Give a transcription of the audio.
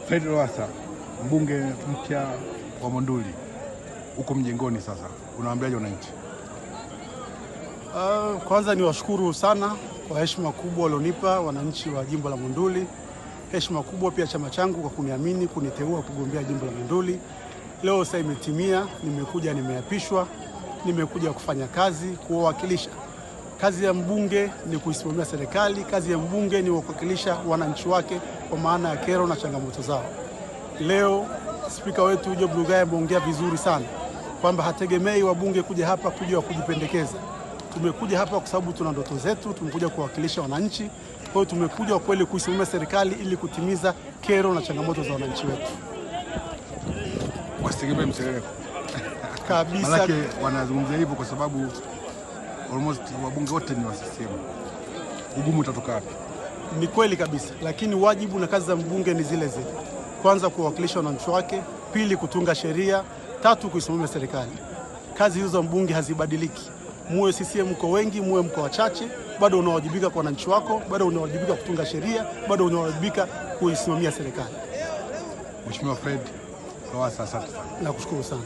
Fred Lowassa, mbunge mpya wa Monduli, huko mjengoni sasa, unawaambiaje wananchi? Kwanza niwashukuru sana kwa heshima kubwa walionipa wananchi wa jimbo la Monduli, heshima kubwa pia chama changu kwa kuniamini kuniteua kugombea jimbo la Monduli. Leo sasa imetimia, nimekuja, nimeapishwa, nimekuja kufanya kazi, kuwawakilisha. Kazi ya mbunge ni kuisimamia serikali, kazi ya mbunge ni kuwakilisha wananchi wake kwa maana ya kero na changamoto zao. Leo spika wetu Job Ndugai ameongea vizuri sana kwamba hategemei wabunge kuja hapa kuja kujipendekeza. Tumekuja hapa kwa sababu tuna ndoto zetu, tumekuja kuwakilisha wananchi. Kwa hiyo tumekuja kweli kuisimamia serikali ili kutimiza kero na changamoto za wananchi wetu. Wasitegemee mserereko kabisa. Manake wanazungumzia hivyo kwa sababu almost wabunge wote ni wa CCM. Ugumu utatoka wapi? Ni kweli kabisa, lakini wajibu na kazi za mbunge ni zile zile: kwanza kuwakilisha wananchi wake, pili kutunga sheria, tatu kuisimamia serikali. Kazi hizo za mbunge hazibadiliki. Muwe CCM mko wengi, muwe mko wachache, bado unawajibika kwa wananchi wako, bado unawajibika kutunga sheria, bado unawajibika kuisimamia serikali. Mheshimiwa Fred Lowassa, asante sana. Nakushukuru sana.